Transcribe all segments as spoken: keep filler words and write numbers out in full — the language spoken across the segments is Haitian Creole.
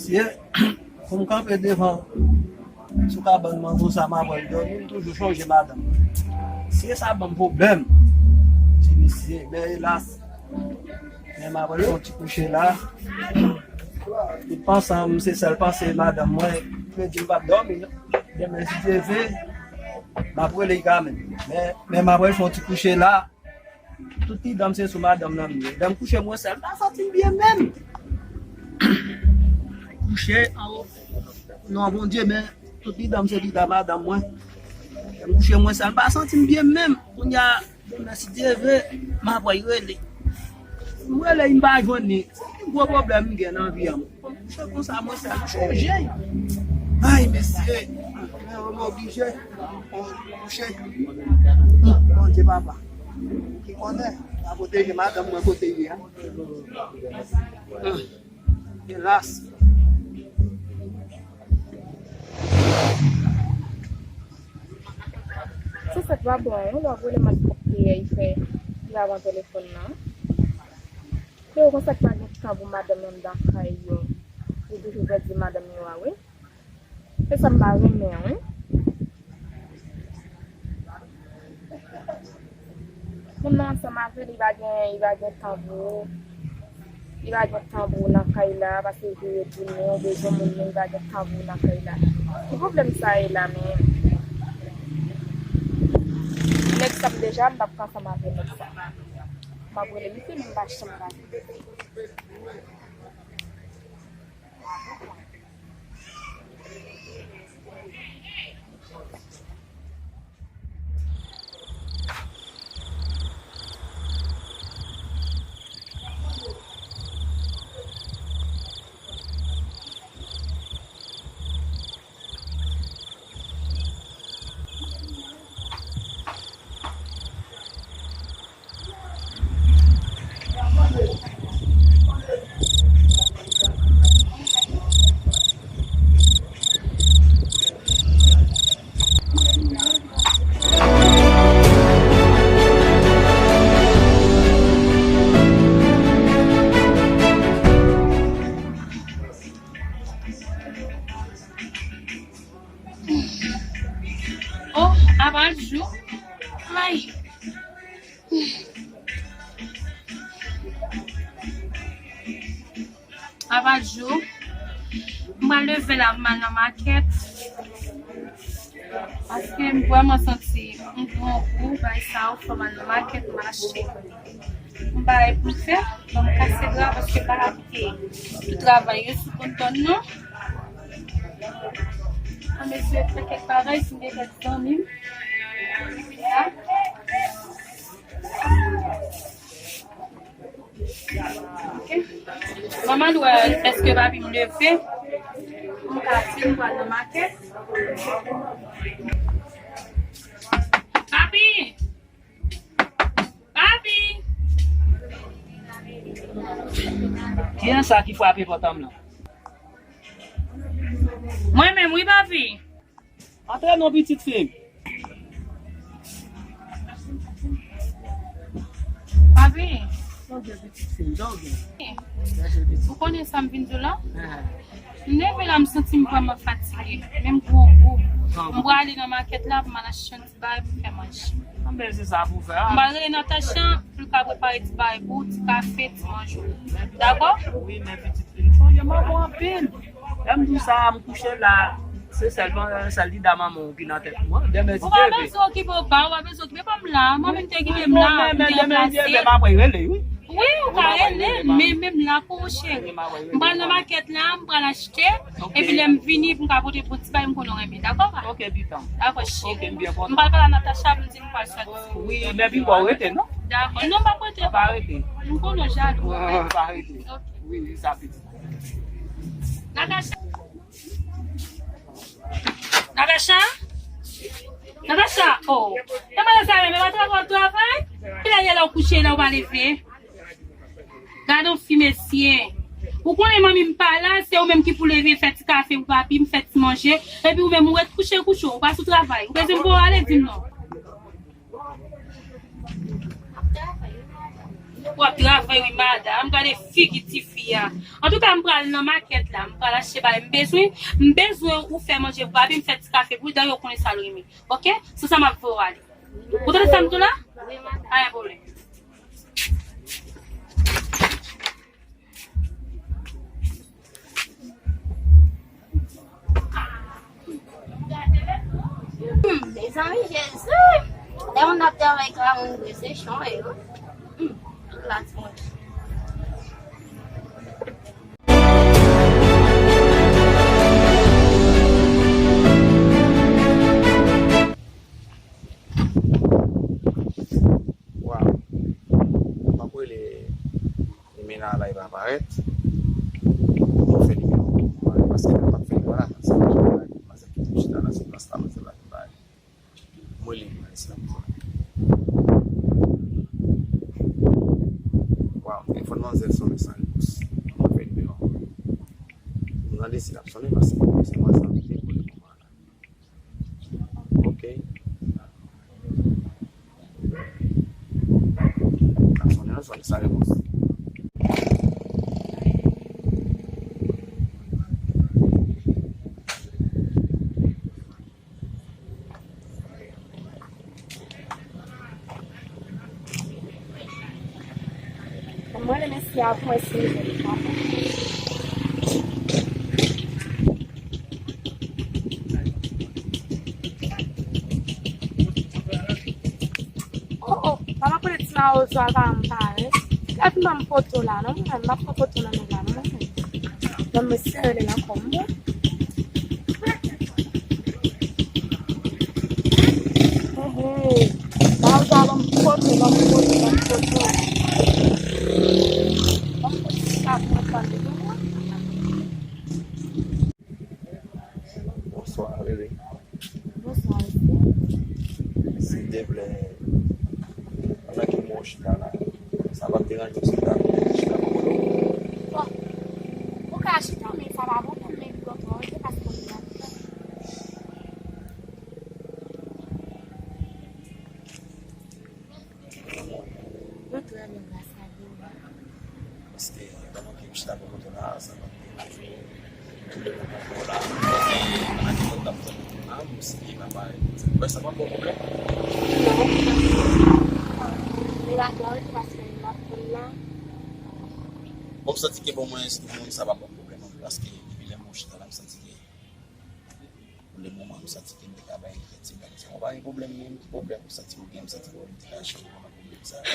Mesye, pou m kanpe devan sou kabann mwen konsa, m ap wè l dòmi, m toujou chonje madanm mwen. Mesye, sa ban m pwoblèm. Ti mesye, men elas, men m ap wè l fè yon ti kouche la. Tout panse m, se sèl panse madanm mwen, li di m p ap dòmi, non. Demen, si Dye vle, m ap rele l kanmenm. Men, men m ap wè l fè yon ti kouche la. Tout ti dan m se sou madanm nan m ye. Lè m kouche mwen sèl, m pa santi m byen menm. Kouche anwo non Bondye, men tout ti dan m se ti dan madanm mwen. Lè m kouche mwen sèl, m pa santi m byen menm. Kounye a, demen si Dye vle, m ap wè l rele. M rele, m pa jwenn li. Se pi gwo pwoblèm m gen nan vi an. Kouche konsa, mwen sèl, m chonje. Ay, mesye, mwen oblije kouche. Bondye papa ki konnen, pa pwoteje madanm mwen kote ye a. Elas. Se sa k pa bon, yon lè w rele m ak kòk piyè, li fè li pa pran telefòn nan. Freo, konsa k pa gen tan pou madanm yo anndan kay yo. Yo toujou pèdi madanm yo a, wi. Se sa m pa renmen, wi. Moun nan ansanm avè l, li pa gen, li pa gen tan pou ou. Li pa gen tan pou ou nan kay la, paske l vire tounen, ou bezwen moun nan, li pa gen tan pou ou nan kay la. Ki pwoblèm sa ye la menm? Nèg sa m deja, m p ap ka ansanm avè nèg sa. M ap rele misye, men m pa janm ka. Oh, Abadjou. Ay. Abadjou. M pral leve la, m al nan makèt. Paske m vrèman santi m grangou, bay sa yo, fò m al nan makèt, m achte. M bagay pou m fè, ban m kase dra paske m pa ka kite tout travay yo sou kont Don non. An bezwen fè kèk bagay, si m gen kèk zanmi m. Ya. Ok. Manman dwe èske papi m leve pou m ka di m pral nan makèt. Papi! Papi! Kiyès sa ki frape pòt an m lan? Mwen menm wi, papi. Antre non, pitit fi m. Papi, Ou konnen sa m vin di w la? M leve la, m santi m vrèman fatige. Menm gwo gou. M prale nan makèt la pou m al achte yon ti bagay pou m fè manje. Anben, se sa pou fè a. M pral rele Natacha pou l ka prepare ti bagay pou ou, ti kafe, ti manje w. Dakò? Wi, men pitit fi m chonje manman anpil. Lè m di w sa, m kouche la, se sèlman sèl lida manman w ki nan tèt mwen. Demen si Dye vle. Ou pa bezwen okipe w pa, ou pa bezwen okipe pa m la. Mwen menm te kite m la, m te ranplase. Demen si Dye vle, m ap rele, wi. Wi, ou ka rele, men menm la pou ou, cheri. M pral nan makèt la, m pral achte, epi lè m vini, pou m ka pote bon ti bagay m konnen w renmen. Dakò, pa? Ok, pitan. Dakò, cheri. Ok, m byen kontan. M pral pale a Natacha pou l di m pral sòti. Wi, men pi w rete, non? Dakò. Non, m pa rete. Pa rete. M konnen w jalou. Pa rete. Ok. Wi, wi, sa pitan. Natacha? Natacha? Natacha? Oh. E madan sa menm, e pa travay w travay? Kilè yè la w kouche la, w pa leve? Gade yon fi, mesye. Ou konnen manmi m pa la, se ou menm ki pou leve fè ti kafe pou papi m, fè ti manje. Epi ou menm ou ret kouche kouche, ou pa sou travay. Ou bezwen m voye w ale, di m non. W ap travay wi, madanm. Gade figi tifi a. Antouka, m pral nan makèt la. M pral achte bagay m bezwen. M bezwen ou fè manje pou papi m, fè ti kafe pou l, dayè ou konnen sa l renmen. Ok? Se sa m ap voye w ale. Ou tande sa m di w la? Wi, madanm. Pa gen pwoblèm. Hmm, mezanmi, Jezi! Lè moun ap travay ka moun vre, se chan yo. Hmm, la ti moun. Waw. M ap rele Limena la, li pa parèt. Mwen fè nimewo pou mwen, paske mwen pa fè nimewo la, se pa jodi a, se pa jodi a, se pa jodi a, se pa jodi a. Mwen li mwen sa. Waw, telefòn manzèl sonnen san repons. Mwen fè nimewo. Mwen tande si l ap sonnen, paske se mwen sa ki te pou le moman la. Ok. Ap sonnen, ap sonnen, sa repons. Mwen renmen si a pou mwen si li jwenn papa. Oh, oh, pa m ap rele ti mawozo a pa m parèt. Gad m ban m foto la, non, mwen, m ap pran foto nan men la, non, mwen. Ban m sere li nan kò m, bon. Ehe. Mawozo a ban m foto, ban m foto, ban m foto. Ban m foto, sa pou mwen pran de, non. Bonswa, bebe. Bonswa, mesye. Silteplè, pandan ke mwen chita la, sa p ap deranje w si m ta chita bò kote w? Bon, ou ka chita, men sa pa bon pou mwen, men li pran twò, se paske mwen la. Mwen trè byen, gras a Dye. Paske pandan ke m chita bò kote w la, sa pa t tou le moman pou w la. E pandan ke lòt t ap tann pou w la, m si pa parèt. Ou wè sa pa yon pwoblèm? Non. Men la dòl, paske m ap tann la. Bon, m santi ke bon, mwen, moun sa pa yon pwoblèm, paske depi lè m chita la, m santi ke Pou le moman, m santi ke m te ka bay kèk ti bagay. Sa pa gen pwoblèm, menm ki pwoblèm ou santi ou gen, m santi ke m te ka chanje nan pwoblèm sa a.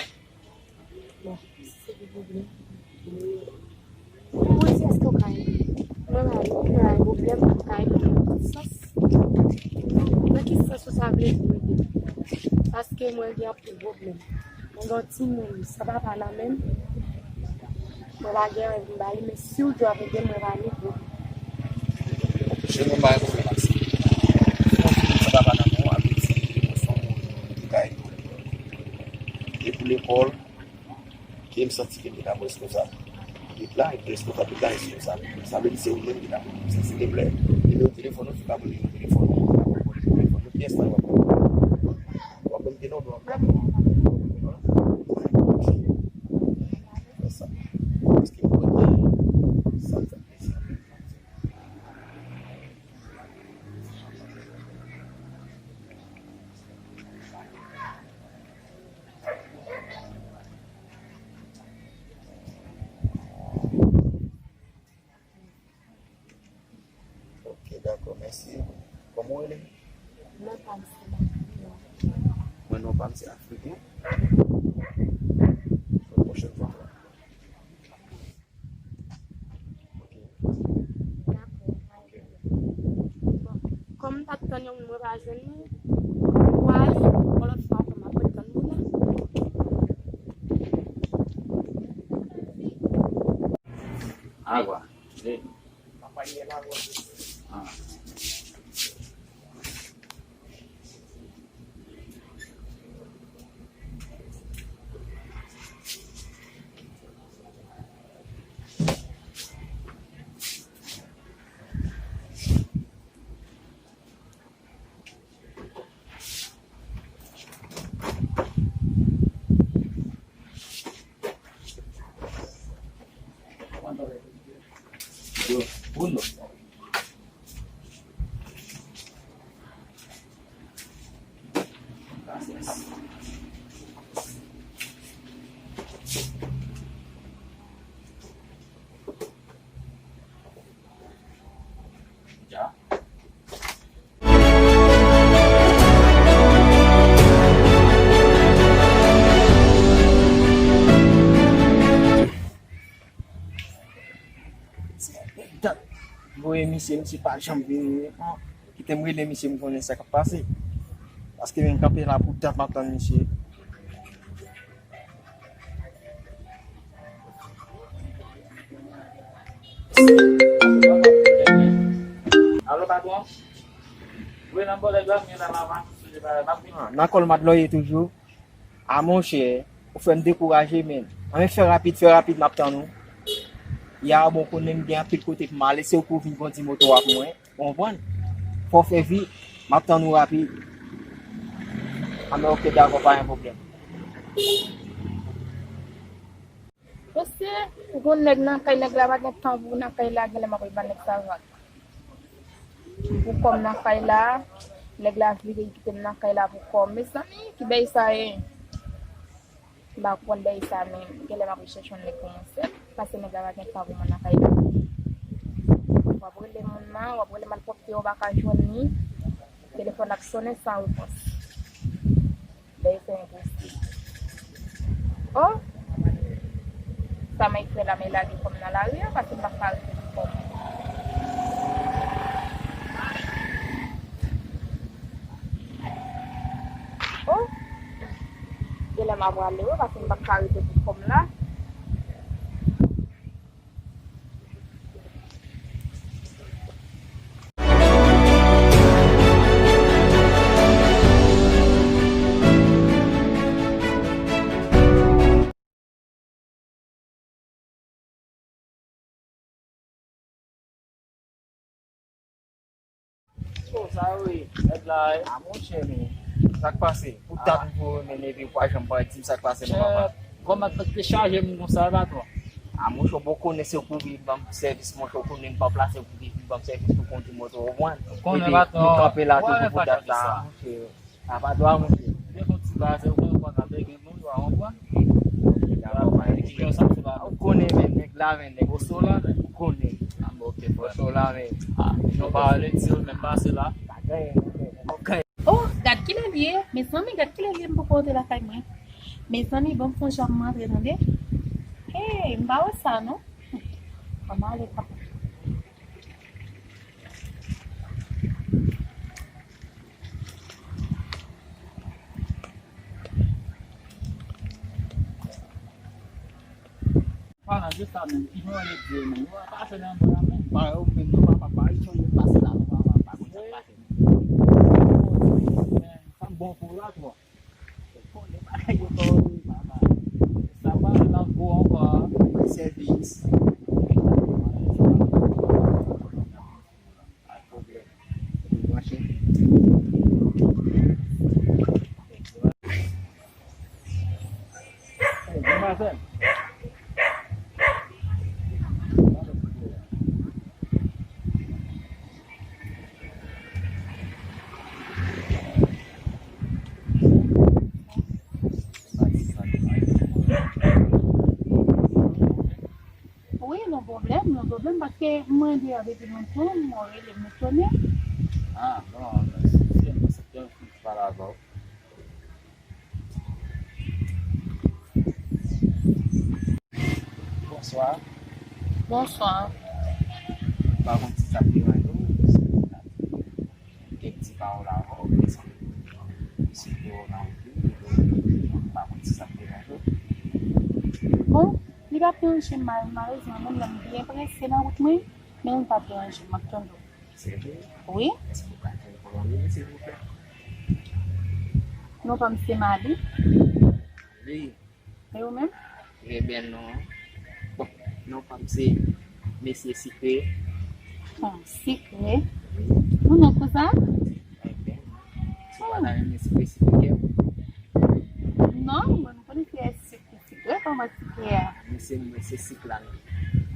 Bon, si se pou pwoblèm. Mwen di, èske w ka ede m? Mwen pa gen, mwen pa gen pwoblèm, m ka ede w nan tout sans. Nan ki sans ou sa vle di m ede w? Paske mwen gen anpil pwoblèm. Mwen gen yon timoun san papa nan men m. Mwen pa gen anyen pou m ba li, men si w dwe ap ede m, mwen pa ni pou. Cheri, mwen pa gen pwoblèm ak sa. Si yon timoun san papa nan men w, a vle di, mwen se yon moun ki ka ede w. E pou lekòl, ke m santi ke m te ka pran responsab. Tout la, responsab, tout la, responsab. Sa vle di se ou menm ki ta pran sa, silteplè. Nimewo telefòn ou, si w ka ban m nimewo telefòn ou, mwen ka ba w telefòn ou, pyès la, w ap ban m. W ap ban m de non, w ap ban m. Kòman w rele? Non pa m se Marie. Mwen non pa m se Afriken. Yon pwochèn fwa. Ok. Dakò. Ok. Bon, kòm m t ap tann yon moun mwen pa jwenn li, m prale, yon lòt fwa ankò m ap retann moun nan. Agwa. Dat m voye misye, misye pa janm vini. Kite m rele misye, m konnen sa k ap pase. Paske m kanpe la pou dat m ap tann misye. Alo, patwon? Wi, nan bò lè glas, men la, la, la, la, la, la. Ah, nan kòl madlòye toujou. Ah, monchè, ou fè m dekouraje, men. Anben, fè rapid, fè rapid, m ap tann ou. Ya, bon, konnen m gen anpil kote pou m ale, se ou pou vin kondi moto a pou mwen. Ou konprann? Fò w fè vit, m ap tann ou rapid. Anben, oke, dakò, pa gen pwoblèm. Mesye, ou gon nèg nan kay, nèg la pa gen tan pou nan kay la, genlè m ap al ba nèg sa vag. M pou kò m nan kay la, nèg la vire, li kite m nan kay la pou kò m. Mezanmi, ki bèy sa ye? M pa konprann bèy sa menm. Genlè m ap chèche yon nèg pou mwen sèl, paske nèg la pa gen tan pou mwen nan kay la. W ap rele moun nan, w ap rele malpwòpte, w pa ka jwenn li. Telefòn ap sonnen san repons. Bèy sa enposib. Oh! Sa may fè la, may lage kò m nan lari a, paske m pa ka rete pou kò m. Oh! Genlè m a prale wi, paske m pa ka rete pou kò m la. Oh, sa yo ye, nèg la, eh. Ah, monchè, men, sa k pase? Pou dat m pou renmen, epi ou pa janm pa di m sa k pase, non, papa. Kòman tèt te chaje m konsa, patwon? Ah, monchè, ou bon konnen se ou pou vin ban m sèvis, monchè, ou konnen m pa plase pou vin ban m sèvis pou kondi moto, ou konprann? Konnen, epi patwon, nou kanpe la toujou pou dat la, monchè. A pa dwa, monchè. Gen yon ti bagay, ou konn konn ap gen moun, ou konprann? Ou konnen, men, nèg la, men, nèg Oso la, men. Ou konnen. Ah, bon, ok, frè. Oso la, men. Ah, nou pa ale di yo, men pase la. Pa gen, men. Ok. Oh, gad kilè l ye. Mezanmi, gad kilè l ye, m poko rete lakay mwen. Mezanmi, bon, m fon jan m antre, tande. Hey, m pa wè sa, non. Kòman ale, papa? Paran jis la menm, ki jan yo di yo menm? Yo pa pase nan bò la menm. Paran yo menm, nou pa, pa, pa, yo pase la, nou pa, pa, pa konn sa k pase. Men, sa m bon pou la, twò. Konnen bagay yo pa wè, papa. Sa pa nan gwo ankò. Sèvis. Wi, non pwoblèm, non pwoblèm, paske mwen deyò depi lontan, mwen rele m etone. Ah, bon, se, se, se, se, pale avè w. Bonswa. Bonswa. M pa konn si sa ap deranje w, si m ap gen ti pawòl avè w, m santi m site w nan wout li, m pa konn si sa ap deranje w. Bon, li p ap deranje m, mal-, malerezman, menm lè m byen prese nan wout mwen, men li p ap deranje m, m ap tande w. Serye? Wi. Èske w ka fè m konnen, silvouplè? Non pa m se Mali. Wi. E ou menm? Trè bèl non an. Bon, non pa m se Mesye Sikrè. Bon, Sikrè. Wi. Ou non konsa? Trè bèl non. Si w pa ta renmen Sikrè, Sikrè kè w. Non, mwen m konnen ki Sikrè. Sikrè, kòman Sikrè a? Mesye, mesye Sik la non.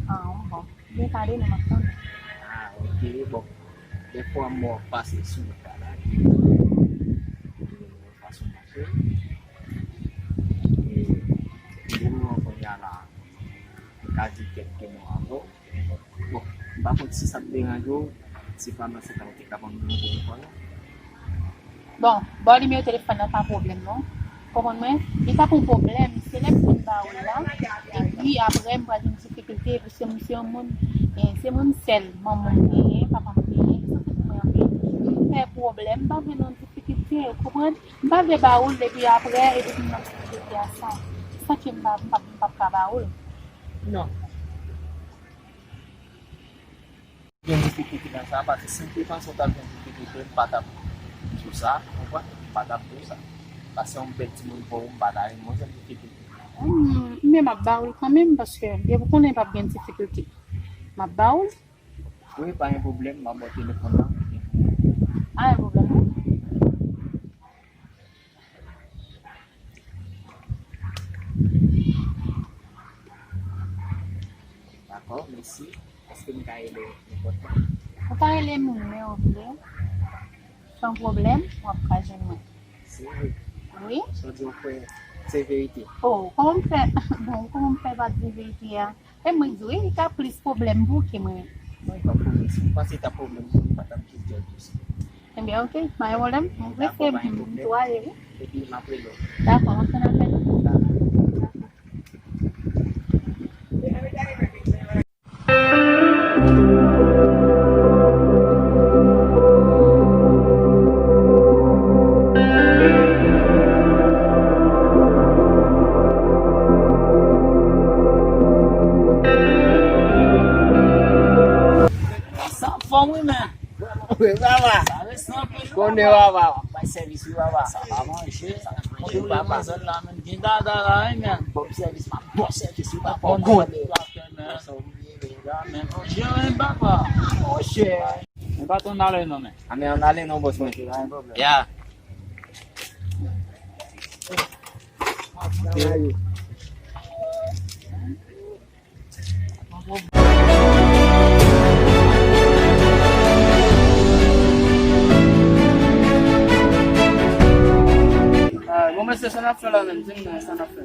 Ah, bon. Byen pale non, m ap tande. Ah, ok, bon. Dèfwa m wè w pase sou wout la la, epi m wè fason w mache. E, pou le moman kounye a la, m ka di kèk mo avè w. Bon, m pa konn si sa ap deranje w, si pa nan se tan ou te ka ban m nimewo telefòn ou. Bon, ba w nimewo telefòn nan pa pwoblèm non. Konprann mwen? Li pa pou pwoblèm, se lè m fin ba ou l la, epi apre m pral gen difikilte, paske m se yon moun, eh, se moun sèl, manman m genyen, papa m genyen, li santi pou mwen anpil. M pè pwoblèm, m pa vle nan difikilte, ou konprann? M pa vle ba ou l, epi apre, epi m nan difikilte a sa. Sa ke m pa, m pa, m p ap ka ba ou l. Non. Gen difikilte nan sa, paske si m te panse w t ap gen difikilte, m pa t ap di w sa, ou konprann? M pa t ap di w sa. Paske yon bèl timoun pou ou, m pa ta renmen w jwenn difikilte. Hmm, men m ap ba ou l kanmenm, paske depi w konnen p ap gen difikilte. M ap ba ou l. Wi, pa gen pwoblèm, m ap ba w telefòn nan. Pa gen pwoblèm, non. Dakò, mèsi. Èske m ka rele w nenpòt lè? Ou ka rele m lè w vle. San pwoblèm, w ap ka jwenn mwen. Se vre? Wi. Sa w di w kwè se verite? Oh, kòman m fè? Bon, kòman m fè pa di verite a? E mwen di w, wi, li ka plis pwoblèm pou w ke mwen. Mwen pa pwoblèm. Si m panse ta pwoblèm pou mwen, m pa t ap jis di w tou sa. Ebyen, ok, pa gen pwoblèm. Mwen prese, m tou ale, wi. Epi m ap rele w. Dakò, m ap tann apèl ou. Dakò. Sa fò wi men. Wi, papa. Sa resan anpil. Konnen papa. Bay sèvis wi papa. Sa pa manje. Sa pa manje papa. Zòn la men gen dada la wi men. Bon sèvis, m ap bon sèvis wi papa. Bon gout. Men monchè, men papa. Monchè. Men patwon, n ale non men. A men ann ale non bòs mwen. Ya. Ah, bon, mesye, sa n ap fè la menm? Di m non, sa n ap fè?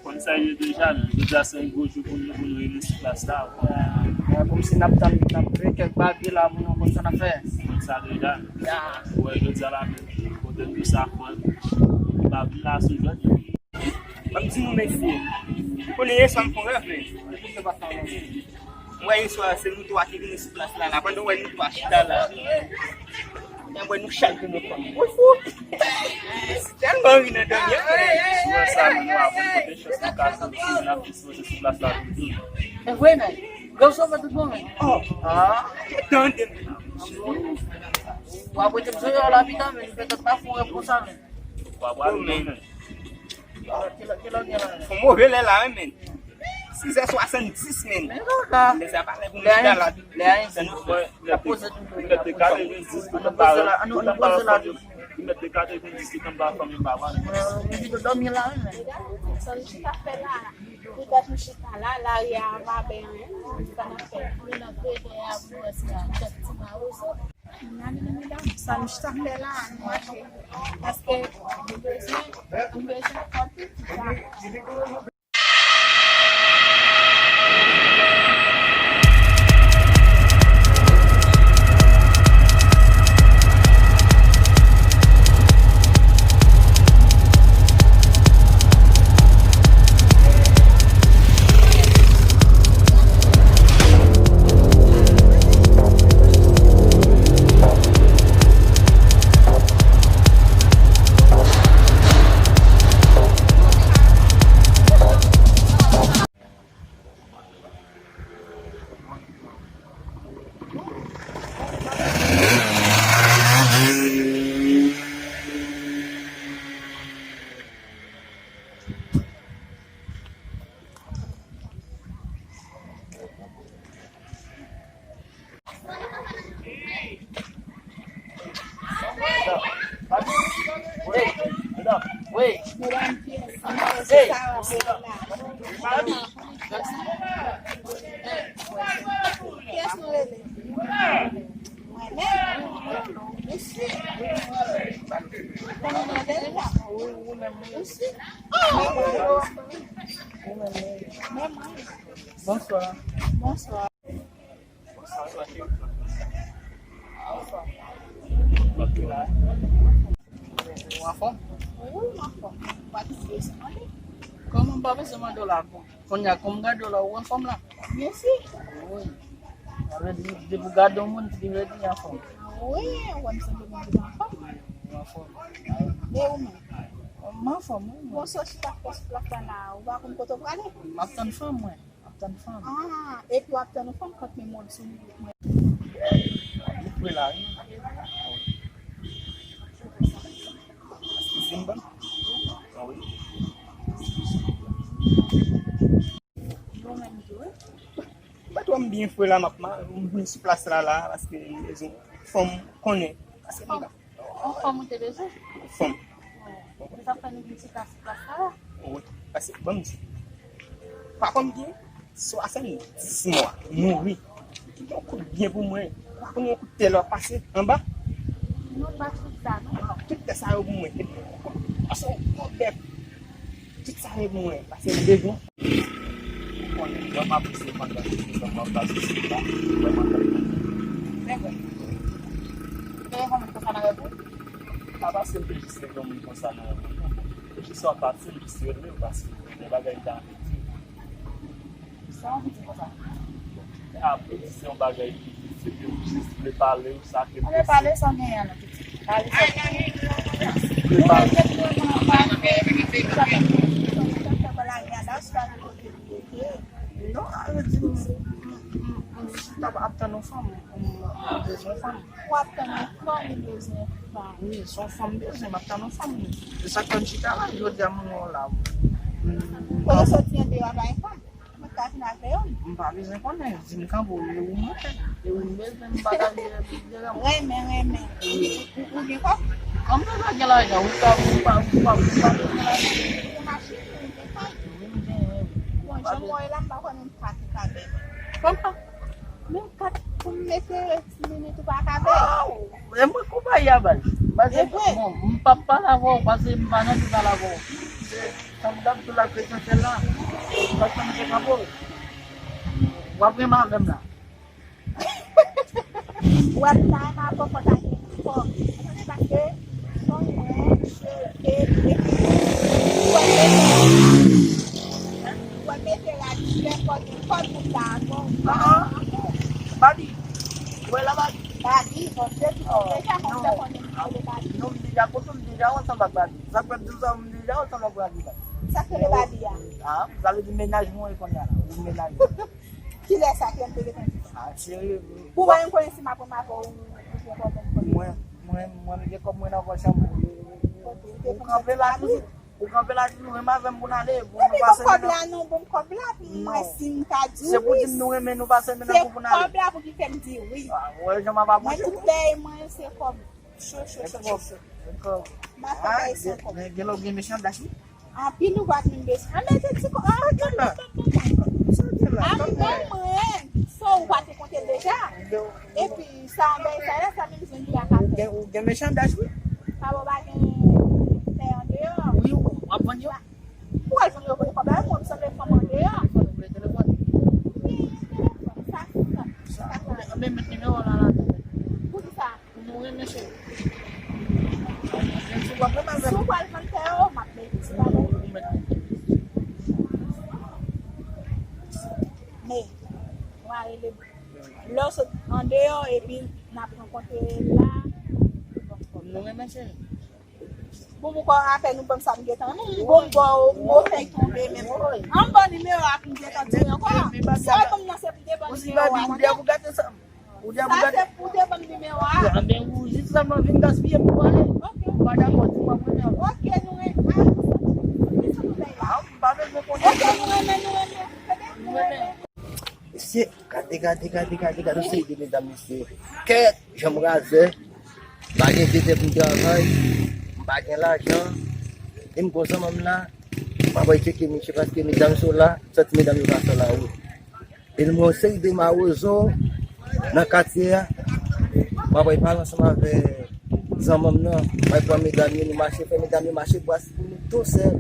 Konn sa ye deja, jodi a se yon gwo jou pou nou, pou nou reyini sou plas la. Wè, kòmsi n ap tann, n ap veye kèk papye la pou nou konn sa n ap fè. Konn sa deja. Ya. Wè, jodi a la menm, kote nou sa fè, nou pa vin la sou jòt. M ap di nou mèsi. Ou konnen yè swa m fè yon rèv, men. Mwen, yè swa, se nou twa ki vini sou plas la, la, pandan w wè nou twa chita la. Mwen, nou chak gen nou fanm. Ou fou? Tèlman ri nan dòmi an. Si w wè sa, men nou ap kote chans nou ka soti, n ap dispoze sou plas la toujou. E vre, men. Gòch ou fè tout bon, men. Oh, ah, tande m. W ap rete m sou yo la pita, men, petèt pa fè yon rèv konsa, men. W ap rale, men. Kilè, kilè w gen la? Fò move lè la, wi, men. Sizè swasanndis, men. Lè sa pa lè pou nou chita la. Lè a enki. Lè te katrevendis tout anba fanmi m, tout anba fanmi m pa pale. Li te dòmi la, wi, men. Sa nou chita fè la? Poutèt nou chita la, lari a pa bay anyen. Sa n ap fè? Nou nan dezè a, pou nou wè si nou jwenn ti mawozo. Sa nou chita fè la, nou mache. Paske nou bezwen, nou bezwen fè tout sa. Bonswa. Bonswa, cheri. Ou anfòm? Wi, m anfòm. Ou pa t bezwen mande. Kòman m pa bezwen mande w la? Kounye a, kòm m gade w la, ou anfòm la? Byen si. Wi. Sa vle di, depi w gade yon moun, li vle di li anfòm. Wi, ou wè m sanble moun ki pa anfòm. Ou anfòm. E ou menm? M anfòm, wi. Bon, sa w chita fè sou plas la la, ou pa konn kote w prale? M ap tann fanm, mwen. M ap tann fanm. Ah, epi w ap tann yon fanm, kanpe men w sou mwen. Li pre la, wi. Paske se m ban. Ah, wi. Yo menm tou, wi. M pa twò m byen fre la, m ap ma-, m vin sou plas la, la, paske m bezwen fanm konnen. Paske m Fanm. Yon fanm ou te bezwen? Fanm. Ou sa fè nou vin sou plas, plas la, la? Wi, paske, ban m di. Papa m gen swasanndis mwa, mouri. Li te yon kout byen pou mwen. Ou pa konn yon kout tè lè w pase anba? Non, pa tout sa, non. Tout tè sa yo pou mwen. Epi, kout, pase yon gwo bèf. Tout sa yo pou mwen. Pase m bezwen. Ou konnen, lè m apresye pandan, lè m ap pase sou la, lè m ap Men bon. Ou te gen yon moun konsa nan rèv ou? Pa paske m te jis gen yon moun konsa nan rèv mwen, non. Jis w ap pati, m jis rele w paske gen bagay m ta anvi di w. Sa w anvi di konsa? Apre, se yon bagay ki difisil, ke m jis vle pale w sa ke m Anben, pale sa w genyen an, non, pitit. Pale sa w genyen. M jis vle pale. Non, sa vle di, m, m, m, m jis ap, ap tann yon fanm, m, m bezwen fanm. Ou ap tann yon fanm, ou bezwen fanm. Wi, se yon fanm m bezwen, m ap tann yon fanm. Se sa k fè m chita la, jodi a m wè w la. M, m, Kote w soti andeyò a pa gen fanm? Mwen ka vin avè yo. M pa bezwen konnen, di m kanpe w, e ou mwen fè. E ou m bezwen, m pa ka vire pou vire. Renmen, renmen. Ou, ou, ou gen kòb? Kòm nou pa gen lajan, ou pa, ou pa, ou pa, ou pa bezwen lajan. Ou gen machin, ou gen kay. Wi, m genyen, wi. Bon, jan m wè w la, m pa kwè menm kat ou ka bay. Kòman? Men kat pou m mete ti minit ou pa ka bay. Aw, e mwen konpayi a baz. Baz, e vre? Bon, m p ap pale avè w, paske m pa nan pou pale avè w. Se Sa m t ap di w la, kretyen fè la. Paske m te kanpe w. W ap renmen avè m la. W ap ta renmen avè w konsa ke fò. Paske fò mwen, se, e, e, w ap mete, w ap mete radisè kòd, kòd moun la ankò. Ah, ah. Babi. Wè la, Babi. Babi, bon, se ki deja, konn fè konnen m rele Babi. Non, m deja, kote m deja ansanm ak Babi. Sa k fè m di w sa, m deja ansanm ak Babi la. Sa k rele Babi a? Ah, sa vle di mennaj mwen kounye a la. Ou mennaj mwen. Kilè sa ke m te gentan di sa? Ah, serye. Pou mwen, m konnen si m ap renmen avè w, ou, ou gen pwoblèm konnen. Mwen, mwen, mwen, m gen kòb mwen nan vòch an mwen. Ok, ou te Ou konn kanpe sa la, Babi? Ou kanpe la, di nou renmen avè m pou n ale. Bon, nou pase kòb la, non, bon, kòb la, pou mwen, si m ka di wi. Se pou di m nou renmen, nou pase men nan kou pou n ale. Se kòb la pou ki fè m di wi. Ah, wè, jan m ap avanse. Mwen, tout lè, mwen, se kòb. Cho, cho, cho, cho, cho. M ap fè sa kòb. Men gen lè w gen mechan dach wi. Anpil ou pa t menm bezwen. An mete ti kò. Ah, tann, tann, tann, tann. Anpil ban mwen. Sa ou pa te konte deja. Epi sa anbèy sa la, sa menm jan li pa ka fè. Ou gen, ou gen mechan dach wi. Papa w pa gen tè andeyò. Wi, w ap vann yo. Ou al vann yo kote kòb la, mwen m sanble fanm andeyò. Telefòn, telefòn. Wi, telefòn. Sa, sa, sa, sa. Men met nimewo w la ladan. Poukisa? Pou nou renmen cheri. Si w ap renmen avè m. Si w pral vann tè yo, m ap mete ti bagay. Men, w a rele lè w sot andeyò epi n ap rankontre la. Nou renmen cheri. Bon, pou kò afè nou ban m sa m gentan renmen. Bon, bon, bon, fèy tonbe menm. An m ban nimewo a pou m gentan di ankò. Sèl ban m nan se pou te ban nimewo a. Ou di a pou gate sa. Ou di a pou gate. Sa se pou te ban m nimewo a. Anben, ou jis sèlman vin gaspiye pou pale. Ok. Ou pa dakò, di m ap renmen avè w. Ok, nou renmen. Ah, m pa bezwen konnen. Ok, nou renmen, nou renmen. Nou renmen. Mesye, gade, gade, gade, gade, gade, yon seri de medam, mesye. Kèt, janm razè. M pa gen de tè pou m travay. M pa gen lajan. E m gon zanmanm la. M ap al tcheke misye paske medam yo la. M santi medam yo pa fè lawout. E m yon seri de mawozo nan katye a. M ap al pale ansanm avè zanmanm nan. M al pran medam yo, nou mache fè medam yo mache bwase pou nou tou sèl.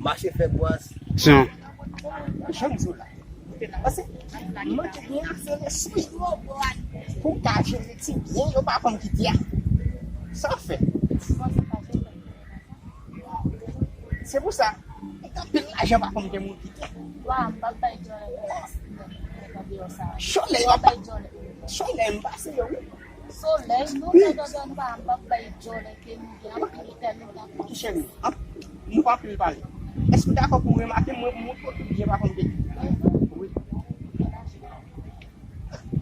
Mache fè bwase. Jan m di w la. Paske mwen te gen ase resous pou m ka jere ti byen yo pa konn kite a. Sa w fè? Se pou sa, anpil lajan pa konn gen moun ki gen. Wa, m p ap bay djòlè pou sa. Solèy, w ap bay djòlè. Solèy, m pase yo, wi. Solèy, nou, wi. Nèg andan nou pa, m p ap bay djòlè ke nou gen anpil tèl nou gen. Ok, cheri, an, nou pa anpil pale. Èske w dakò pou w remake mwen, mwen montre w tout byen pa konn gen? Wi.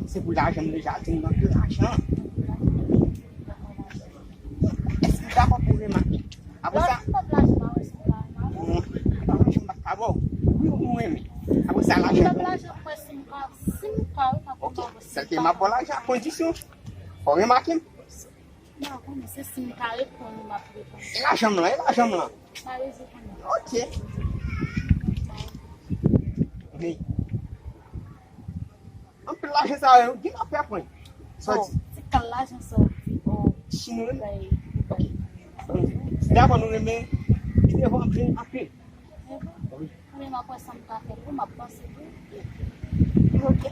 Se pou lajan m deja di m nan de lajan. Èske w dakò pou remake? Apre sa, hmm, pa manje m pa ka ba w. Wi, ou renmen. Apre sa, lajan pou. Ok, sèl ke m ap ba w lajan a kondisyon. Fò w remake m. Non, konnen se si m ka reponn ou m ap reponn. E lajan m lan, e lajan m lan. Ok. Wi. Anpil lajan sa yo, gen apre apre. Sa w di? Se kal lajan sa w di. Oh, si nou renmen. Ok. Dabò nou renmen, li te vanble anpil. Wi. Mwen menm apre sa m ka fè pou m ap panse tou. Ok.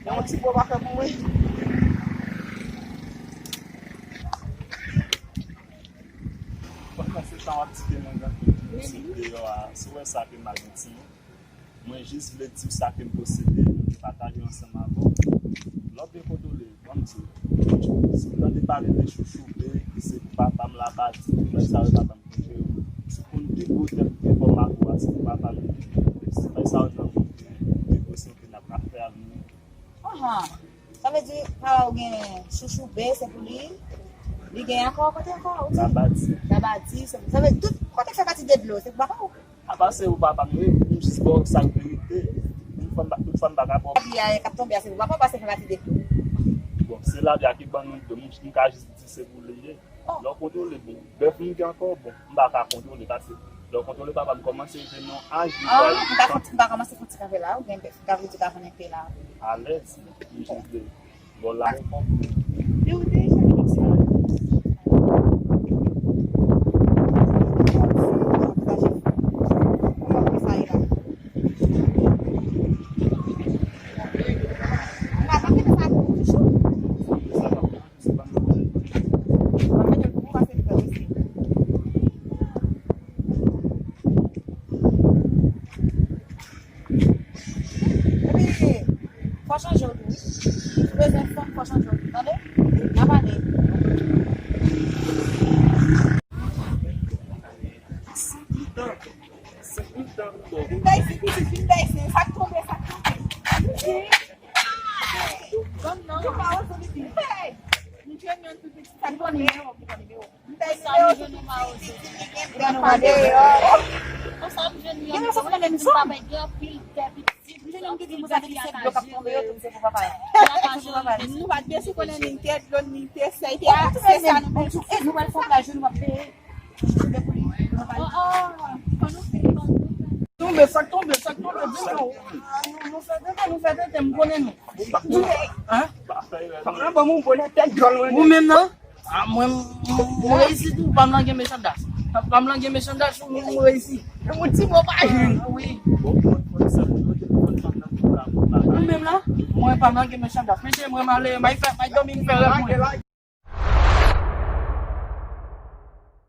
Yon ti bo pa fè pou mwen. Pandan se tan w ap di ke mwen gen anpil sou deyò a, si w wè sa ke m pa gen timoun. Mwen jis vle di w sa ke m posede, m te pataje ansanm avè w. Lè w byen kontwole, ban m di w, si w tande pale de chouchoube, ki se papa m Labadi, tout bagay sa yo papa m konte yo. Si w konn pi gwo tèt ki gen bò Mago a, se pou papa m li ye. Depi se bagay sa yo nan moun, pi gwo se yon kidnap k ap fè avni. Aha. Sa vle di, papa w gen chouchoube, se pou li. Li gen ankò, kote ankò? Ou di? Labadi. Labadi, se pou, sa vle di, tout kote k fè pati de dlo, se pou papa w. Apa se ou papa m ye, m jis ba w sa k verite. Yon fwa m pa, tout fwa m pa ka ba w. Lavi a k ap tonbe a, se pou papa w pase fè pati de dlo. Bon, se lavi a ki ban nou dlo, m, m ka jis di se pou li ye. Oh. Lè w kontwole, bon, bèf m gen ankò, bon, m pa ka kontwole, paske lè w kontwole papa m kòmanse jwenn yon aj li. Ah, pral m ta fon ti, m ta kòmanse fon ti kanpe la, oubyen bèf m ta vle di ka vann enpe la. Alèz, m jis de. Bon, la. Epi, fò chanje w tou, wi. Si w bezwen fanm, fò chanje w tou, tande? N a pale. Vin bay si, pitit, vin bay si. Sa k tonbe, sa k tonbe. Hey! Hey! M jwenn yon tou pitit, sa k tonbe. Konsa m jwenn nou Mawozo. Konsa m jwenn nou, m pa bay gen anpil tè pitit. M jwenn nou ki di konsa ki se dlo k ap tonbe yo, tout se pou papa yo. Nou pa t gen sou konnen ni tè dlo, ni tè sèl, tè a, se sa nou bezwen. Nou pral fè yon pla jounen, w ap peye. Tonbe, sa k tonbe, sa k tonbe, vin non. Nou fè tenten, nou fè tenten, m konnen nou. Hein? Fòk nan ban m yon bonè tèt djòl mwen. Ou menm nan? Ah, mwen, m, m reyisi tou, pa m lan gen mechandas. Pa m lan gen mechandas, m, m reyisi. E yon ti mo pa jwenn. Ah, wi. Ou menm lan? Mwen pa m lan gen mechandas. Mesye, mwen m ale, m ay fè, m ay dòmi, m fè rèv mwen.